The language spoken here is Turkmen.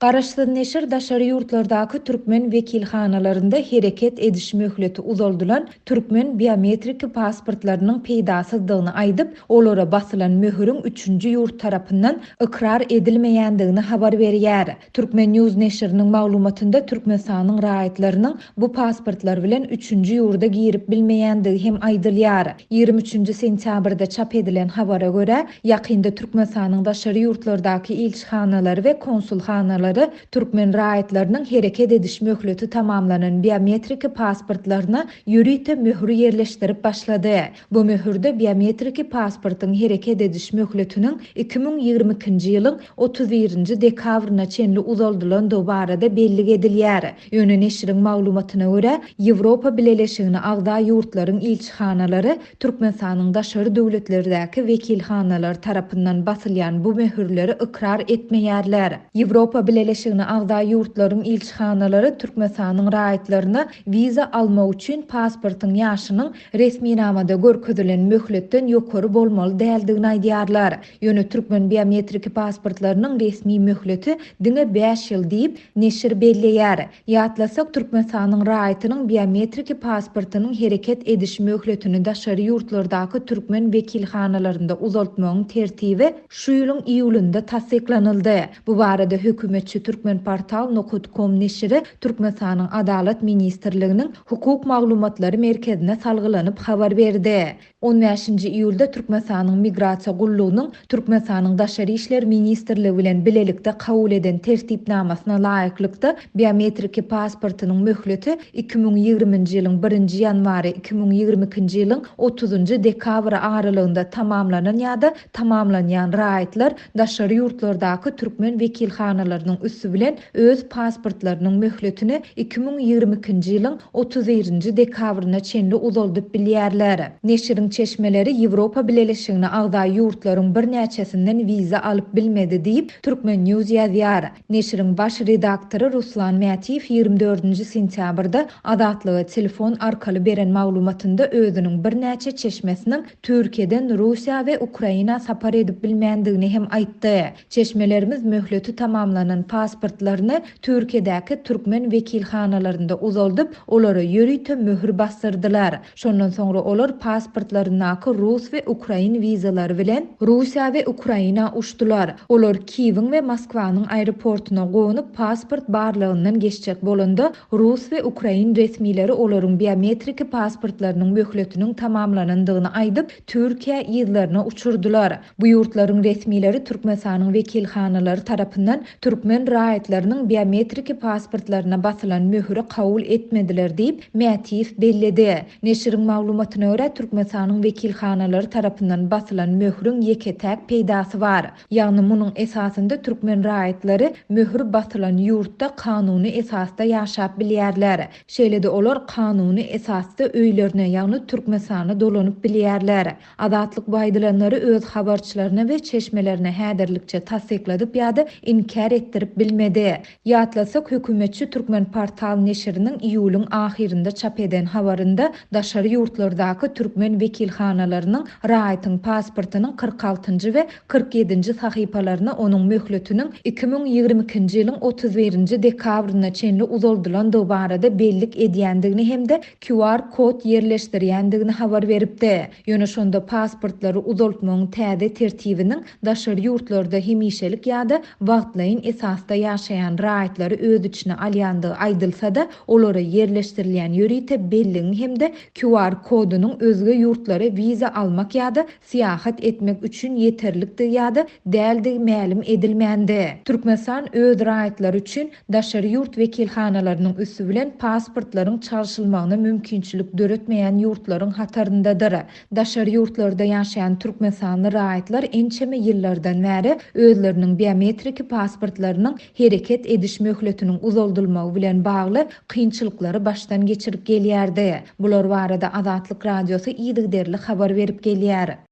Garaşsyz neşir daşary ýurtlardaky türkmen wekilhanalarynda hereket ediş möhleti uzaldylan türkmen biometriki pasportlarynyň peýdasyzdygyny aýdyp, olara basylan möhüriň üçünji ýurt tarapyndan ykrar edilmeýändigini habar berýär. Turkmen. News neşiriniň maglumatynda Türkmenistanyň raýatlarynyň bu pasportlar bilen üçünji ýurda girip bilmeýändigi hem aýdylýar. 23-nji sentýabrda çap edilen habara görä, ýakynda Türkmenistanyň daşary ýurtlardaky ilçihanalary we konsulhanalary türkmen raýatlarynyň hereket ediş möhleti tamamlanan biometriki pasportlaryna ýörite möhür ýerleşdirip başlady. Bu möhürde biometriki pasportyň hereket ediş möhletiniň 2022-nji ýylyň 31-nji dekabryna çenli uzaldylandygy barada bellik edilýär. Ýöne neşiriň maglumatyna görä, Ýewropa Bileleşigine agza ýurtlaryň ilçihanalary Türkmenistanyň daşary döwletlerdäki wekilhanalary tarapyndan basylýan bu möhürleri ykrar etmeýärler. Ýewropa Bileleşigine agza ýurtlaryň ilçihanalary Türkmenistanyň raýatlaryna wiza almak üçin pasportyň ýaşynyň resminamada görkezilen möhletden ýokary bolmaly däldigini aýdýarlar. Ýöne türkmen biometriki pasportlarynyň resmi möhleti diňe bäş ýyl diýip, neşir belleýär. Ýatlasak, Türkmenistanyň raýatynyň biometriki pasportynyň hereket ediş möhletini daşary ýurtlardaky türkmen wekilhanalarynda uzaltmagyň tertibi şu ýylyň iýulynda tassyklanyldy. Bu barada hökümetçi Turkmenportal nokat kom neşiri Türkmenistanyň Adalat ministrliginiň Hukuk maglumatlary merkezine salgylanyp habar berdi. On bäşinji iýulda Türkmenistanyň Migrasiýa gullugynyň Türkmenistanyň Daşary işler ministrligi bilen bilelikde kabul eden Tertipnamasyna laýyklykda, biometriki pasportynyň möhleti 2020-nji ýylyň birinji ýanwary, 2022-nji ýylyň otuzynjy dekabry aralygynda tamamlanan ýa-da tamamlanýan raýatlar daşary ýurtlardaky türkmen wekilhanalarynyň üsti bilen öz pasportlarynyň möhletini 2022-nji ýylyň 31-nji dekabryna çenli uzaldyp bilýärler. Neşiriň çeşmeleri Ýewropa Bileleşigine agza ýurtlaryň birnäçesinden wiza alyp bilmedi diýip, Turkmen. News ýazýar. Neşiriň baş redaktory Ruslan Mätiýew 24-nji sentýabrda Azatlyga telefon arkaly beren maglumatynda özüniň birnäçe çeşmesiniň Türkiýeden Russiýa we Ukraina sapar edip bilmändigini hem aýtdy. Çeşmelerimiz möhleti tamamlanan pasportlaryny Türkiýedäki türkmen wekilhanalarynda uzaldyp, olara ýörite möhür basdyrdylar. Şondan soňra olar pasportlaryndaky rus we ukrain wizalary bilen Russiýa we Ukraina uçdular. Olar Kiýewiň we Moskwanyň aeroportuna gonup, pasport barlagyndan geçjek bolanda, Rus we ukrain resmileri olaryň biometriki pasportlarynyň möhletiniň tamamlanandygyny aýdyp, Türkiýä yzlaryna uçurdylar. Bu ýurtlaryň resmileri Türkmenistanyň wekilhanalary tarapyndan türkmen raýatlarynyň biometriki pasportlaryna basylan möhüri kabul etmediler diýip, Mätiýew belledi. Neşiriň maglumatyna görä, Türkmenistanyň wekilhanalary tarapyndan basylan möhüriň ýeke-täk peýdasy bar. Ýagny munuň esasynda türkmen raýatlary möhür basylan ýurtda kanuny esasda ýaşap bilýärler. Şeýle-de olar kanuny esasda öýlerine, ýagny Türkmenistana dolanyp bilýärler. Azatlyk bu aýdylanlary öz habarçylaryna we çeşmelerine häzirlikçe tassykladyp ýa-da inkär etdirip bilmedi. Ýatlasak, hökümetçi Turkmenportal neşiriniň iýulyň ahyrynda çap eden habarynda daşary ýurtlardaky türkmen wekilhanalarynyň raýatyň pasportynyň 46-njy we 47-nji sahypalaryna onuň möhletiniň 2022-nji ýylyň 31-nji dekabryna çenli uzaldylandygy barada bellik edýändigini hem-de QR kod ýerleşdirýändigini habar beripdi. Ýöne şonda pasportlary uzaltmagyň täze tertibiniň daşary ýurtlarda hemişelik ýa-da wagtlaýyn esasda ýaşaýan raýatlary öz içine alýandygy aýdylsa-da, olara ýerleşdirilýän ýörite belligiň hem-de QR kodunyň özge ýurtlara wiza almak ýa-da syýahat etmek üçin ýeterlikdigi ýa-da däldigi mälim edilmändi. Türkmenistan öz raýatlary üçin daşary ýurt wekilhanalarynyň üsti bilen pasportlaryň çalşylmagyna mümkinçilik döretmeýän ýurtlaryň hataryndadyr. Daşary ýurtlarda ýaşaýan türkmenistanly raýatlar ençeme ýyllardan bäri özleriniň biometriki pasportlarynyň hereket ediş möhletiniň uzaldylmagy bilen bagly kynçylyklary başdan geçirip gelýärdi. Bular barada Azatlyk Radiosy yzygiderli habar berip gelýär.